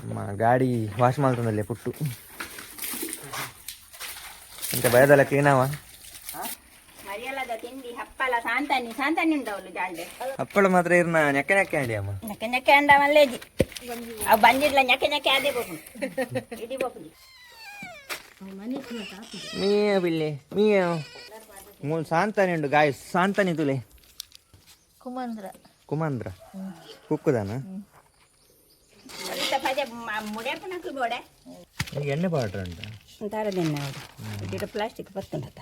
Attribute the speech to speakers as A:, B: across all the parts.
A: ನಮ್ಮ ಗಾಡಿ ವಾಶ್ ಮಾಡ್ತಂದಲ್ಲೇ ಪುಟ್ಟು ಎಂತ ಭಯದಲ್ಲ ಕ್ಲೀನಾವ.
B: ಮರಿಯಲ್ಲದ ತಿಂಡಿ ಹಪ್ಪಲ ಸಾಂತಾನಿ ಸಾಂತಾನಿ ಉಂಡವಳು ಜಾಲ್ಡೆ.
A: ಹಪ್ಪಳ ಮಾತ್ರ ಇರ್ನ ನೆಕ್ಕೆ ನೆಕ್ಕೆ ಅಂಡಿ ಅಮ್ಮ.
B: ನೆಕ್ಕೆ ನೆಕ್ಕೆ ಅಂಡ ಮಲ್ಲೇಜಿ ಅವು ಬಂದಿಡ್ಲ ನೆಕ್ಕೆ ನೆಕ್ಕೆ ಅದೇ ಬೋಪುಂಡು ಇಡೀ ಬೋಪುಂಡು.
A: ಮೀಯ ಬಿಲ್ಲೆ ಮೀಯ ಮೂಲು ಸಾಂತಾನಿ ಉಂಡು ಗಾಯ ಸಾಂತಾನಿ ತುಲೆ.
C: ಕುಮಂದ್ರ.
A: ಕುಮಾಂದ್ರ ಕುಕ್ಕುದಾನ.
B: ಅಲ್ಲಿತ ಪಜೆ ಮುಡಿಯಪ್ಪನಕ್ಕೆ ಬೋಡೆ.
A: ಈಗ ಎಣ್ಣೆ ಪೌಡ್ರ್ ಉಂಟು.
B: ತಾರದಿನ್ನ ಇಡ ಪ್ಲಾಸ್ಟಿಕ್ ಬರ್ತುಂಡತ.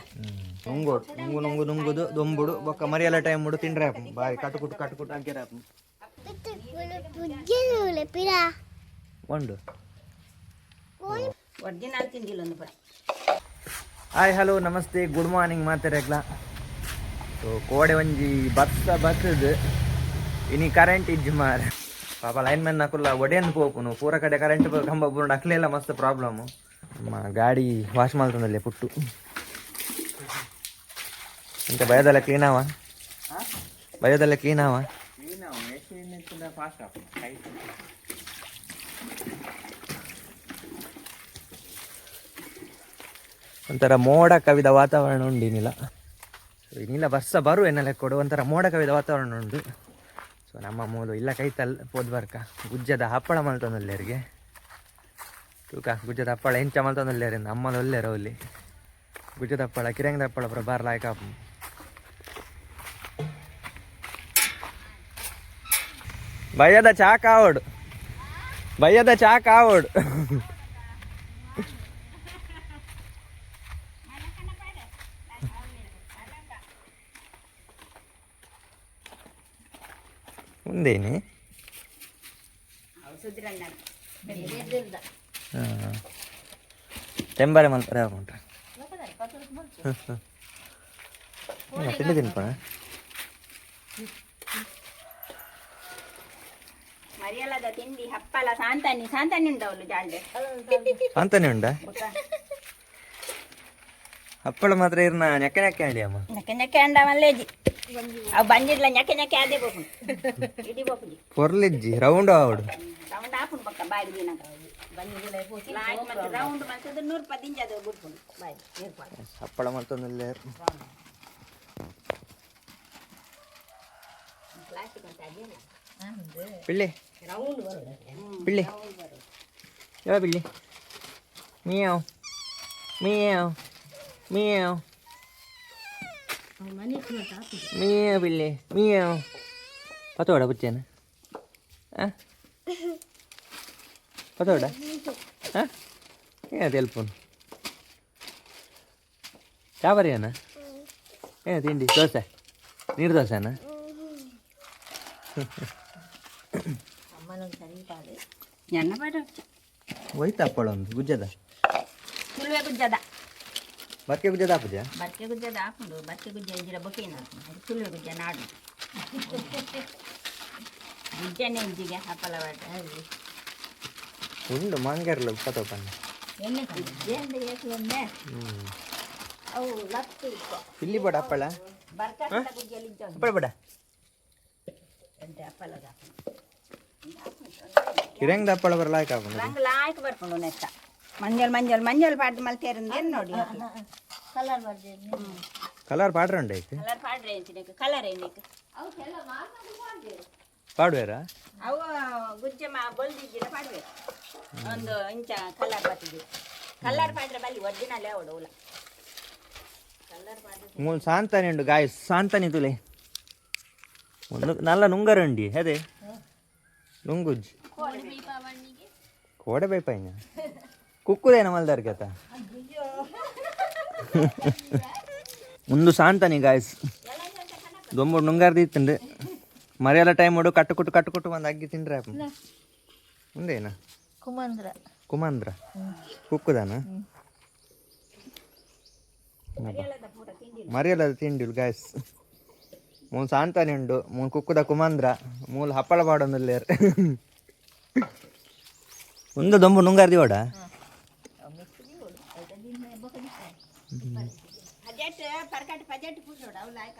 A: ನುಂಗೋಡು ನುಂಗು ನುಂಗು ನುಂಗುದು ದೊಂಬುಡು ಬೊಕ್ಕ ಮರಿಯಲ್ಲ ಟೈಮ್ ಮುಡು ತಿಂಡ್ರೆ ಆಪು ಬಾರಿ ಕಟು ಕುಟ್ಟು ಕಟು ಕುಟ್ಟು ಹಾಕ್ಯಾರ ಆಪು. ಉಂಡು.
B: ಒರಿಜಿನಲ್ ತಿಂದಿಲ್ಲ ಒಂದು ಪುರ.
A: ಹಾಯ್, ಹಲೋ, ನಮಸ್ತೆ, ಗುಡ್ ಮಾರ್ನಿಂಗ್ ಮಾತಾಡಕ್ಲ. ಸೊ ಕೋಡೆ ಒಂಜಿ ಬಸ್ಸ ಬಸ್ಸದು ಇನಿ ಕರೆಂಟ್ ಇಜ್ಜಿ ಮಾರ. ಪಾಪ ಲೈನ್ ಮ್ಯಾನ್ ನಕುಲ್ಲ ಒಡೆಯನ್ ಪೋಪುನು ಪೂರ ಕಡೆ ಕರೆಂಟ್ ಕಂಬ ಪೂರ್ಣ ಅಕ್ಲೆಲ್ಲ ಮಸ್ತ್ ಪ್ರಾಬ್ಲಮ್. ನಮ್ಮ ಗಾಡಿ ವಾಶ್ ಮಾಡ್ತಂದಲ್ಲೇ ಪುಟ್ಟು. ಎಂತ ಭಯದಲ್ಲ ಕ್ಲೀನಾವ? ಭಯದಲ್ಲ ಕ್ಲೀನಾವ? ಒಂಥರ ಮೋಡ ಕವಿದ ವಾತಾವರಣ ಉಂಡು ಇನ್ನಿಲ್ಲ. ಸೊ ಇನ್ನಿಲ್ಲ ಬರ್ಸ ಬರು ಎನ್ನೆಲ್ಲ ಕೊಡು ಒಂಥರ ಮೋಡ ಕವಿದ ವಾತಾವರಣ ಉಂಡು. ಸೊ ನಮ್ಮ ಮೂಲು ಇಲ್ಲ ಕೈತಲ್ ಪೋದ್ ಬರ್ಕ ಗುಜ್ಜದ ಹಪ್ಪಳ ಮಲ್ತೊಂದುಲ್ಲೇರಿಗೆ ತೂಕ. ಗುಜ್ಜದ ಹಪ್ಪಳ ಎಂಚ ಮಲ್ತೊಂದುಲ್ಲೇರಿ ಅಮ್ಮನ ಒಲ್ಲೇರ ಅಲ್ಲಿ ಗುಜ್ಜದ ಹಪ್ಪಳ ಕಿರಂಗದ ಹಪ್ಪಳ ಪೂರ ಬಾರ್ ಲಾಯ್ಕ ಆಪುಂಡು. ಬಯ್ಯದ ಚಾ ಕಾವಡು, ಬಯ್ಯದ ಚಾ ಕಾವಡು. ಉಂದೇನಿ.
B: ಅವು ಸುದ್ರಣ್ಣ.
A: ಹಾಂ, ತೆಂಬರೆ ಮಲ್ಪರೆ ಆಪುಂಟ. ತಿಂಡಿ ತಿನ್ಪಣ.
B: ಮರಿಯಲ್ಲದ ತಿಂಡಿ ಹಪ್ಪಲ ಸಾಂತಾನಿ ಸಾಂತಾನಿ ಉಂಡವಳು ಜಾಲ್ಡೆ.
A: ಅಂತಾನೆ ಉಂಡ. ಹಪ್ಪಳ ಮಾತ್ರ ಇರ್ನ ನೆಕ್ಕೆ ನೆಕ್ಕೆ ಅಂಡಿ ಅಮ್ಮ.
B: ನೆಕ್ಕೆ ನೆಕ್ಕೆ ಅಂಡ ಮಲ್ಲೇಜಿ ಅವು ಬಂದಿಡ್ಲ ನೆಕ್ಕೆ ನೆಕ್ಕೆ ಅದೇ ಬೋಪುಂಡು ಇಡೀ ಬೋಪುಂಡು.
A: ಪೊರ್ಲಿಜ್ಜಿ ರೌಂಡ್ ಆವಡು.
B: ರೌಂಡ್ ಆಪುಂಡು ಬೊಕ್ಕ ಬಾಯಿ ದಿನ ಮತ್ತೆ ರೌಂಡ್ ಮಲ್ತದ 100 ರೂಪಾಯಿ ದಿಂಜದ ಬುಡ್ಪುಂಡು ಬಾಯಿ.
A: ಹಪ್ಪಳ ಮತ್ತೊಂದಿಲ್ಲ.
B: ಪ್ಲಾಸ್ಟಿಕ್ ಅಂತ ಅದೇನ.
A: ಪಿಳ್ಳಿ ಪಿಳ್ಳಿ ಯಾವ ಪಿಳ್ಳಿ. ಮಿಯಾವ್ ಮಿಯಾವ್ ಮಿಯಾವ್ ಮಿಯಾವ್ ಪಿಳ್ಳಿ ಮಿಯಾವ್. ಪತೋಡ ಪುಚ್ಚೇನ? ಆ ಪತೋಡ ಹಾಂ ಏ ತೆಲ್ಪುನು ಚಾಬರಿಯನ ಏ ತಿಂಡಿ ದೋಸೆ ನೀರು ದೋಸೆನಾ?
B: ಎಣ್ಣ ಬೇಡ.
A: ಹೋಯ್ತು ಹಪ್ಪಳ ಒಂದು ಗುಜ್ಜದ.
B: ತುಳುವೆ ಗುಜ್ಜದ.
A: ಬರ್ಕೆ ಗುಜ್ಜದ ಹಾಪುಜ.
B: ಬರ್ಕೆ ಗುಜ್ಜದ ಹಾಪುಂಡು. ಬರ್ಕೆ ಗುಜ್ಜ ಇಜ್ಜಿಡ ಬೊಕೇನ ಹಾಪುಂಡು. ತುಳುವೆ ಗುಜ್ಜ ನಾಡು ಗುಜ್ಜನೆ ಇಜ್ಜಿಗೆ ಹಪ್ಪಳ ಬಾಟ.
A: ಉಂಡು ಮಾಂಗರ್ಲ ಪತೋಪಣ್ಣ.
B: ಎಣ್ಣೆ ಗುಜ್ಜೆ ಅಂದ್ರೆ ಏಕ್ಲೊಂದೆ.
C: ಅವು ಲತ್ತು ಇತ್ತು.
A: ಇಲ್ಲಿ ಬೋಡ ಹಪ್ಪಳ.
B: ಬರ್ಕಾಟ ಗುಜ್ಜಲ್ಲಿ ಇಜ್ಜ.
A: ಹಪ್ಪಳ ಬೇಡ.
B: ಎಂತೆ ಹಪ್ಪಳದ.
A: ಕಿರಂಗ್ದ ಹಪ್ಪಳ ಬರಲಾಯ್ಕ ಹಾಪುಂಡು.
B: ರಂಗ್ ಲಾಯ್ಕ್ ಬರ್ಪುಂಡು ನೆತ್ತ ಮಂಜಲ್ ಮಂಜಲ್ ಮಂಜಲ್ ಪಾಡ್ದು ಮಲ್ತೇರಂದೇನು ನೋಡಿ.
C: ಕಲರ್ ಬರ್ದೇನೆ.
A: ಕಲರ್ ಪಾಡ್ರ ಉಂಡು ಐತೆ.
B: ಕಲರ್ ಪಾಡ್ರೆ ಎಂಚಿನಕ್ಕೆ ಕಲರ್ ಏನಕ್ಕೆ?
A: ಪಾಡುವೇರಾ?
B: ಅವು ಗುಜ್ಜೆ ಮಾ ಬೊಲ್ದಿಜ್ಜಿಡ ಪಾಡ್ಬೇಕು ಒಂದು ಇಂಚ ಕಲರ್ ಬತ್ತಿದ್ದು ಕಲರ್ ಪಾಡ್ರೆ ಬಲ್ಲಿ ಒರಿಜಿನಲ್ ಅವಡು ಉಲ ಕಲರ್ ಪಾಡ್ರೆ.
A: ಮೂಲು ಸಾಂತಾನಿ ಉಂಡು ಗಾಯ ಸಾಂತಾನಿ ತುಲೆ. ಒಂದು ನಲ್ಲ ನುಂಗರ ಉಂಡಿ ಅದೇ ನುಂಗುಜ್ಜಿ ಕೋಡೆ ಬೈಪಾಯಿನ ಕುಕ್ಕುದೇನ ಮಲ್ದಾರ್ಗತ ಒಂದು ಸಾಂತಾನಿ ಗಾಯ್ಸ್. ದೊಂಬುಡು ನುಂಗಾರ್ದಿ ಇತ್ತಂಡು ಮರಿಯಲ್ಲ ಟೈಮ್ ಉಡು ಕಟ್ಟು ಕುಟ್ಟು ಕಟ್ಟು ಕುಟ್ಟು ಬಂದು ಅಗ್ಗಿ ತಿಂಡ್ರೆ ಮುಂದೇನ.
C: ಕುಮಂದ್ರ.
A: ಕುಮಾಂದ್ರ ಕುಕ್ಕುದಾನ ಮರಿಯಲ್ಲ ತಿಂಡಿ ಗಾಯ್ಸ್. ಮೂಲು ಸಾಂತಾನಿ ಉಂಡು, ಮೂಲು ಕುಕ್ಕುದ ಕುಮಾಂದ್ರ, ಮೂಲು ಹಪ್ಪಳ ಪಾಡೊಂದುಲ್ಲೇರ್. ಒಂದು ದೊಂಬು ನುಂಗಾರ್ದಿ ಓಡ.
B: ಪಜೆಟ್ ಪರ್ಕಟ್ ಪಜೆಟ್ ಪೂಜೋಡು ಅವು ಲಾಯ್ಕ್.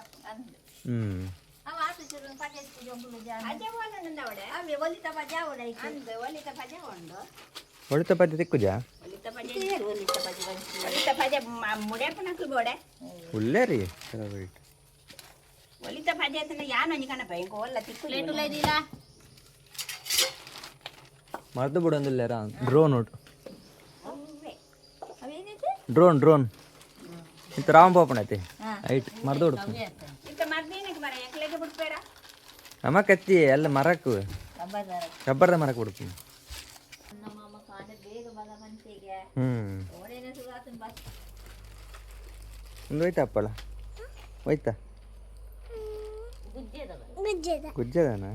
A: ಹ್ಞೂ.
C: ಅವ ಆತು ಚೂರು ಪಜೆ ಜೊಂಬುಲು ಜಾನ.
B: ಪಜೆ ಓಲುಂಡು ಅವಡೆ.
C: ಅವೇ ಒಲಿತ ಪಜೆ ಅವಡ ಐತೆ.
B: ಅಂದ್ ಒಲಿತ ಪಜೆ ಉಂಡು.
A: ಒಳಿತ ಪದ್ಯ ತಿಕ್ಕುಜಾ?
B: ಒಲಿತ ಪಜೆ.
C: ಒಲಿತ ಪಜೆ ಬಂಚಿ.
B: ಒಲಿತ ಪಜೆ ಮುಡೆಪನಕ್ಲು ಬೋಡೆ.
A: ಉಲ್ಲೇರಿ ಕೆಲವು ಇಟ್ಟು.
B: ಒಲಿತ ಪಜೆ ಅಂತಂದ್ರೆ ಯಾನ್ ಒಂಜಿ ಕಣಪ ಇಂಕ ಒಲ್ಲ ತಿಕ್ಕು.
C: ಪ್ಲೇಟ್ ಉಲ್ಲ.
A: ಮರ್ದು ಬಿಡೊಂದಿಲ್ಲೇರ ಡ್ರೋನ್ ಉಂಟು.
C: ಅವೇನೈತೆ?
A: ಡ್ರೋನ್ ಡ್ರೋನ್ ಇತ್ತ ರಾಮ್ ಪಾಪಣೈತಿ ಐಟ್ ಮರ್ದು ಬಿಡು.
B: ಇತ್ತ ಮರ್ದೇನಕ್ಕೆ ಮರ ಎಂಕ್ಲೆಗೆ ಬಿಡ್ಬೇಡ.
A: ನಮ್ಮ ಕತ್ತಿ ಎಲ್ಲ ಮರಕ್ಕು ರಬ್ಬರ್ದ ಮರಕ್ಕೆ ಬಿಡ್ತೀನಿ.
C: ನಮ್ಮ ಮಾಮ ಕಾಣ ಬೇಗ ಬಲ ಮಂತಿಗೆ.
A: ಹ್ಮ್.
C: ಓಡೇನ ಸುಗಾತನ್ ಬಸ್.
A: ಒಂದು ಹೋಯ್ತಾ ಅಪ್ಪಳ ಹೋಯ್ತಾ? ಗುಜ್ಜೆದನ.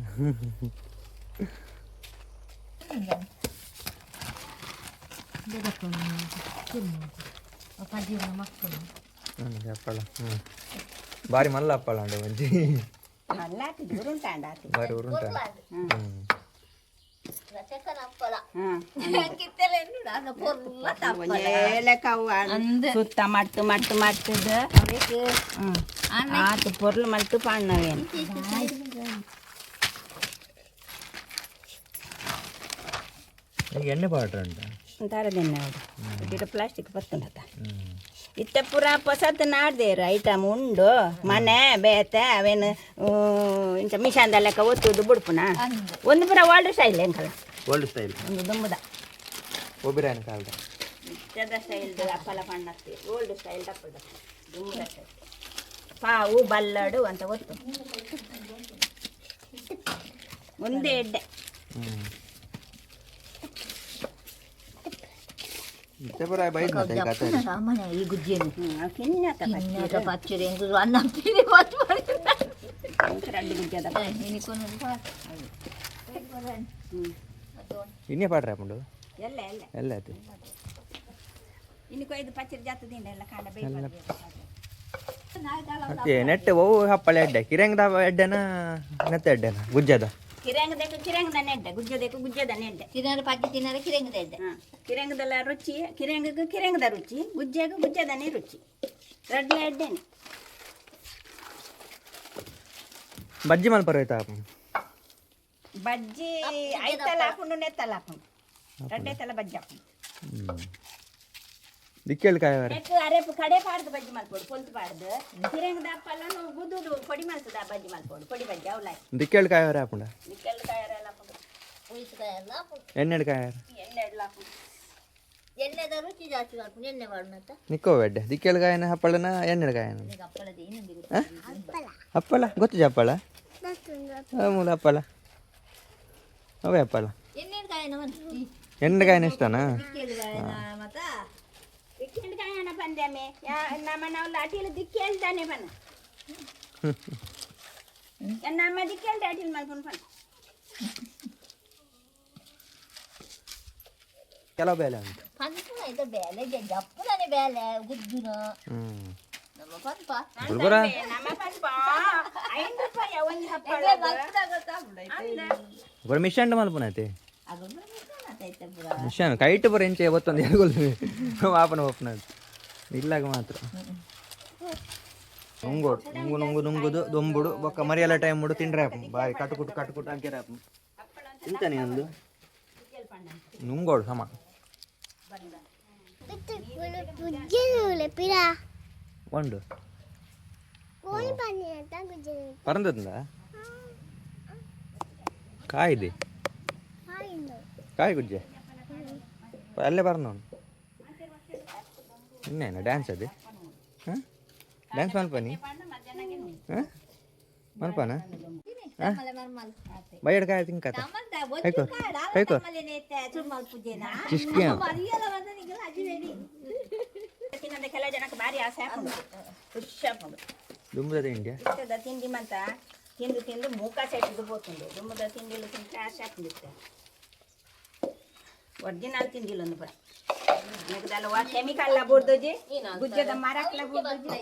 A: ಹಪ್ಪಳ ಹ್ಞೂ ಬಾರಿ ಮಲ್ಲ ಹಪ್ಪಳ ಉಂಡು ಒಂಜಿ.
B: ಅಲ್ಲ ಆತಿ ಉರುಂಟಾಂಡ ಆತಿ.
A: ಬಾರಿ ಉರುಂಟ ಹ್ಞೂ.
C: ರಚಕನ ಅಪ್ಪಳ.
B: ಹ್ಮ್.
C: ಕಿತ್ತೆಲ್ಲ ಅನ್ನ ಪೊರ್ಲ ತಪ್ಪಲ.
B: ಒಂಜೇ ಲೆಕ್ಕ ಅವು ಸುತ್ತ ಮಟ್ಟು ಮಟ್ಟು ಮಟ್ಟದ ಆತು ಪೊರ್ಲು ಮಲ್ತು ಪಾಣ್ಣವೇನು.
A: ಈಗ ಎಣ್ಣೆ ಪೌಡ್ರ್ ಉಂಟಾ?
B: ತರದೆಣ್ಣೆ ಅವರು ಇಡ ಪ್ಲಾಸ್ಟಿಕ್ ಬರ್ತುಂಡತ.
A: ಹ್ಞೂ.
B: ಇತ್ತ ಪೂರ ಪೊಸತ್ ನಾಡ್ದೇರು ಐಟಮ್ ಉಂಡು ಮನೆ ಬೇತೆ ಅವೇನು ಇಂಚ ಮಿಷಾನ್ದ ಲೆಕ್ಕ ಒತ್ತುದು ಬುಡ್ಪುನ ಒಂದು ಪೂರ ಓಲ್ಡ್ ಸ್ಟೈಲ್ ಎಂಕಲ.
A: Old style.
B: ಒಂದು ದುಂಬುದ.
A: ಒಬ್ಬಿರಾಯನ ಕಾಲದ.
B: ಇತ್ತದ ಸ್ಟೈಲ್ದು ಅಪ್ಪಲ ಪಣ್ಣತ್ತಿ ಓಲ್ಡ್ ಸ್ಟೈಲ್ ದಪ್ಪದ ದುಂಬುದ ಸ್ಟೈಲ್ ಪಾವು ಬಲ್ಲಡು ಅಂತ ಗೊತ್ತು ಒಂದೇ ಎಡ್ಡೆ.
A: ಹ್ಞೂ ಇತ್ತೆ ಪೂರ ಬೈದ್ ಮತ್ತೆ ಈಗ ಆತ.
C: ಸಾಮಾನ್ಯ ಈ ಗುಜ್ಜೆನು.
B: ಹ್ಞೂ ಕಿನ್ನತ.
C: ಕಿನ್ನದ ಪಚ್ಚುರಿ ಎಂಗುದು ಅನ್ನ ತಿಳಿ ಪಚ್ಚು
B: ರಡ್ಡು ಗುಜ್ಜದ. ಹ್ಞೂ.
A: ಇನ್ನೇ ಪಾಡ್ರೆ ಹಾಕೊಂಡು.
B: ಎಲ್ಲ ಎಲ್ಲ.
A: ಎಲ್ಲ ಆಯ್ತು.
B: ಇನ್ನು ಕೊಯ್ದು ಪಚ್ಚರಿ ಜಾತದಿಂದ ಎಲ್ಲ ಕಾಂಡ ಬೇಯ್ತು.
A: ಮತ್ತೆ ನೆಟ್ ಒವು ಹಪ್ಪಳ ಎಡ್ಡೆ, ಕಿರಂಗದ ಎಡ್ಡೆನ ನೆತ್ತ ಎಡ್ಡೆನ ಗುಜ್ಜದ?
B: ಕಿರಂಗದಕ್ಕೆ ಕಿರಂಗದ ನೆಡ್ಡೆ, ಗುಜ್ಜದಕ್ಕೆ ಗುಜ್ಜದ ನೆಡ್ಡೆ.
C: ತಿನ್ನರ ಪಜ್ಜಿ ತಿನ್ನರ ಕಿರಂಗದ ಇದ್ದೆ.
B: ಹಾಂ, ಕಿರಂಗದಲ್ಲ ರುಚಿ, ಕಿರಂಗಕ್ಕೆ ಕಿರಂಗದ ರುಚಿ, ಗುಜ್ಜೆಗೆ ಗುಜ್ಜದನೇ ರುಚಿ, ರಡ್ಲ ಎಡ್ಡೆನೆ.
A: ಬಜ್ಜಿ ಮಲ್ಪರ ಹೋಯ್ತಾ?
B: ಬಜ್ಜಿ ಐತಲ್ಲ ಹಾಕೊಂಡು ನೆತ್ತಲ್ಲ ಹಾಕೊಂಡು ರಡ್ಡೆ ತಲ ಬಜ್ಜಿ ಹಾಕೊಂಡು.
A: ದಿಕ್ಕೇಳಿ ಕಾಯವರೆ.
B: ನೆಕ್ ಅರೆಪು ಕಡೆ ಪಾಡ್ದು ಬಜ್ಜಿ ಮಲ್ಪೋಡು ಪೊಲ್ತು ಪಾಡ್ದು ಕಿರಂಗದ ಅಪ್ಪಲ್ಲ ಗುದ್ದುದು ಪೊಡಿ ಮಲ್ತದ ಬಜ್ಜಿ ಮಲ್ಪೋಡು ಪೊಡಿ ಬಜ್ಜಿ ಅವಲ.
A: ದಿಕ್ಕೇಳಿ ಕಾಯವರೆ ಹಾಪುಂಡ?
B: ನಿಕ್ಕೆಲ್ಲ ಕಾಯರೆಲ್ಲ ಹಾಕೊಂಡು.
C: ಉಳಿಸ್ಕಾಯಲ್ಲ.
A: ಎಣ್ಣೆಡ್ ಕಾಯರ.
B: ಎಣ್ಣೆ ಎಡ್ಲ ಹಾಕೊಂಡು.
C: ಎಣ್ಣೆದ ರುಚಿ ಜಾಸ್ತಿ ಮಾಡ್ಕೊಂಡು ಎಣ್ಣೆ ಮಾಡೋಣ.
A: ನಿಕ್ಕೋ ಎಡ್ಡೆ, ದಿಕ್ಕೇಳಿ ಕಾಯನ ಹಪ್ಪಳನ ಎಣ್ಣೆಡ್ ಕಾಯನ?
C: ಹಪ್ಪಳದ ಇನ್ನೊಂದು.
A: ಹಪ್ಪಳ ಗೊತ್ತು ಹಪ್ಪಳ ಮೂಲ ಹಪ್ಪಳ ಅವೇ ಹಪ್ಪಳ.
C: ಎಣ್ಣೆ ಕಾಯನ ಒಂದು.
A: ಎಣ್ಣೆ ಕಾಯನ ಇಷ್ಟನಾ?
C: ಕಾಯನ ಮತ್ತ.
B: ದಿಕ್ಕೆಂಡು ಕಾಯಣ ಬಂದೆ ಯಾ ನಮ್ಮ ನಾವು ಅಟಿಲು ದಿಕ್ಕೇಳ್ತಾನೆ ಬನ್ನ ನಮ್ಮ ದಿಕ್ಕೇಳ್ದೆ ಅಟಿಲ್ ಮಲ್ಕೊಂಡು ಬನ್ನ.
A: ಕೆಲವು ಬೇಲೆ ಉಂಟು.
C: ಪಂಪುನ ಇದು ಬೇಲೆ ಜಪ್ಪುಲನೆ ಬೇಲೆ ಗುಜ್ಜುನ.
A: ಹ್ಞೂ.
C: ನಮ್ಮ ಪಂಪ.
A: ಗುಲ್ಬರ.
B: ನಮ್ಮ ಪಂಪ 5 ರೂಪಾಯಿ ಒಂದು ಹಪ್ಪಳ.
A: ಗುರ ಮಿಷನ್ ಮಲ್ಪುನೈತಿ.
C: ಪೂರ.
A: ಮಿಷನ್ ಕೈಟ್ ಪೂರ ಇಂಚೆ ಒತ್ತೊಂದು ಹೇಳ್ಕೊಳ್ತೀವಿ ವಾಪನ ಓಪನ ಇಲ್ಲಾಗ ಮಾತ್ರ ನುಂಗೋಡು ನುಂಗು ನುಂಗು ನುಂಗುದು ದೊಂಬುಡು ಬೊಕ್ಕ ಮರಿಯಲ್ಲ ಟೈಮ್ ಮುಡು ತಿಂಡ್ರೆ ಆಪು ಬಾರಿ ಕಟ್ಟು ಕುಟ್ಟು ಕಟ್ಟು ಕುಟ್ಟು ಹಾಕ್ಯಾರ ಆಪು ತಿಂತಾನೆ ಒಂದು ನುಂಗೋಡು ಸಮ. ಒಂದು ಪರಂದದ ಕಾಯಿದೆ ಕಾಯಿ ಗುಜ್ಜೆ ಅಲ್ಲೇ ಬರಂದ ಇನ್ನೇನು ಡ್ಯಾನ್ಸ್ ಅದೇ ಹಾಂ ಡ್ಯಾನ್ಸ್ ಮಲ್ಪನಿ ಹಾಂ ಮಲ್ಪನ ಬೈಯಡ್ ಕಾಯಿ ತಿಂಕತ ಕೈಕೋ ಕೈಕೋ ಚಿಸ್ಕಿ.
B: ತಿನ್ನದ ಕೆಲವು ಜನಕ್ಕೆ ಭಾರಿ ಆಸೆ ಹಾಕೊಂಡು ಖುಷಿ ಹಾಕೊಂಡು.
A: ದುಂಬುದ ತಿಂಡಿಯ.
B: ಇಷ್ಟದ ತಿಂಡಿ ಮಂತ ತಿಂದು ತಿಂದು ಮೂಕ ಸೆಟ್ಟಿದ್ದು ಪೋತುಂಡು ದುಂಬುದ ತಿಂಡಿಲು ತಿಂದ್ರೆ ಆಸೆ ಹಾಕೊಂಡಿತ್ತೆ ಒರಿಜಿನಲ್ ತಿಂದಿಲ್ಲ ಒಂದು ಪೂರ ನೆಗದಲ್ಲ ಕೆಮಿಕಲ್ ಬುಡ್ದುಜಿ ಗುಜ್ಜದ ಮರಕ್ಲ ಬುಡ್ದುಜಿ.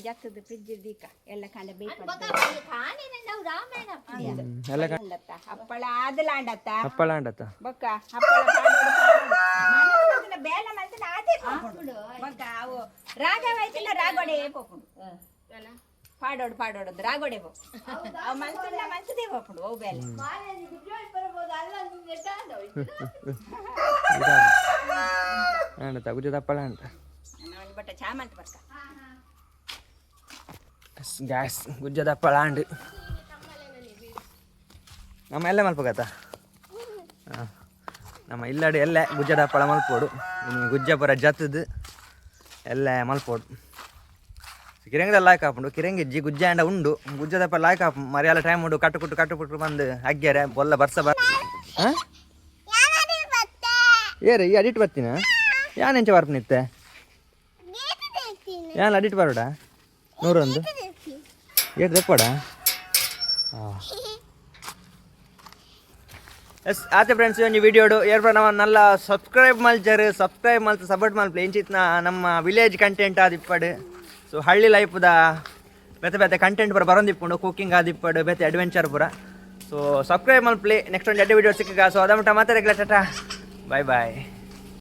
B: ಜತ್ತದ ಫ್ರಿಜ್ ದೀಕ ಎಲ್ಲ ಕಾಂಡ ಬೇಯ್ಪಡ್.
C: ಕಾಣೆ ನಾವು ರಾಮಾಯಣ.
A: ಎಲ್ಲ.
B: ಉಂಡತ್ತ ಹಪ್ಪಳ ಆದಲಾಂಡತ್ತ.
A: ಹಪ್ಪಳ ಅಂಡತ್ತ.
B: ಬೊಕ್ಕ ಹಪ್ಪಳ ಪಾಡೋಡು ಪಾಡೋಡು. ಮನಸ್ಸುನ ಬೇಲೆ ಮಲ್ತಿನ ಆತೆ ಪೋಪುಂಡು. ಬೊಕ್ಕ ಅವು ರಾಗವಾಯ್ತಿಲ್ಲ, ರಾಗೋಡೆ ಪೋಪುಂಡು. ಪಾಡೋಡು ಪಾಡೋಡು ಅಂದ್ ರಾಗೋಡೆ ಪೋಪು. ಅವು ಮಲ್ತಿಲ್ಲ, ಮಲ್ತದೇ ಪೋಪುಂಡು ಅವು ಬೇಲೆ.
A: ಅಂಡತ್ತ ಗುಜ್ಜದ ಹಪ್ಪಳ ಅಂಟ.
B: ನಾನು ಬಟ್ಟ ಚಾ ಮಲ್ತ್ ಬರ್ಕ.
A: ಗ್ಯಾಸ್ ಗುಜ್ಜದ ಹಪ್ಪಳ ಅಂಡ್ ನಮ್ಮ ಎಲ್ಲ ಮಲ್ಪಗತ್ತ. ಹಾಂ, ನಮ್ಮ ಇಲ್ಲಡೆ ಎಲ್ಲ ಗುಜ್ಜದ ಹಪ್ಪಳ ಮಲ್ಪೋಡು. ಇನ್ನು ಗುಜ್ಜ ಪೂರ ಜತ್ತದು ಎಲ್ಲ ಮಲ್ಪೋಡು. ಕಿರಂಗಿದ ಲಾಯ್ಕ್ ಹಾಪುಂಡು. ಕಿರಂಗಿ ಇಜ್ಜಿ, ಗುಜ್ಜ ಅಂಡ ಉಂಡು. ಗುಜ್ಜದ ಹಪ್ಪಳ ಲಾಯ್ಕ್ ಹಾಪು ಮರಿಯಾಲ ಟೈಮ್ ಉಂಡು. ಕಟ್ಟು ಕುಟ್ಟು ಕಟ್ಟು ಕುಟ್ಟು ಬಂದು ಅಗ್ಗೆರೆ ಬೊಲ್ಲ ಬರ್ಸ ಬರ್. ಹಾಂ, ಏರಿ ಈ ಅಡಿಟ್ ಬರ್ತೀನ. ಯಾನ್ ಎಂಚ ಬರ್ಪನಿತ್ತೆ? ಯಾನ್ ಅಡಿಟ್ ಬರೋಡ? 101 ಏಟ್ ದೆಪ್ಪಡ. ಹಾಂ, ಎಸ್, ಆತೆ ಫ್ರೆಂಡ್ಸ್, ಒಂಜಿ ವಿಡಿಯೋಡು ಏರ್ಪ ನಮ್ಮ ನಲ್ಲ ಸಬ್ಸ್ಕ್ರೈಬ್ ಮಲ್ಚರ್, ಸಬ್ಸ್ಕ್ರೈಬ್ ಮಲ್ತ್ ಸಪೋರ್ಟ್ ಮಲ್ಪ್ಲೆ. ಇಂಚಿತ್ನ ನಮ್ಮ ವಿಲೇಜ್ ಕಂಟೆಂಟ್ ಆದಿಪ್ಪಡು. ಸೊ ಹಳ್ಳಿ ಲೈಫ್ದ ಬೇತೆ ಬೇತೆ ಕಂಟೆಂಟ್ ಪೂರ ಬರೊಂದಿಪ್ಪುಂಡು. ಕುಕ್ಕಿಂಗ್ ಆದಿಪ್ಪಡು, ಬೇತೆ ಅಡ್ವೆಂಚರ್ ಪೂರ. ಸೊ ಸಬ್ಸ್ಕ್ರೈಬ್ ಮಲ್ಪ್ಲೆ. ನೆಕ್ಸ್ಟ್ ಒಂದು ಎಡ್ಡೆ ವಿಡಿಯೋ ಸಿಕ್ಕ. ಸೊ ಅದಮಟ ಮಾತಾಡಕ್ಲ. ಟಾಟಾ, ಬಾಯ್ ಬಾಯ್.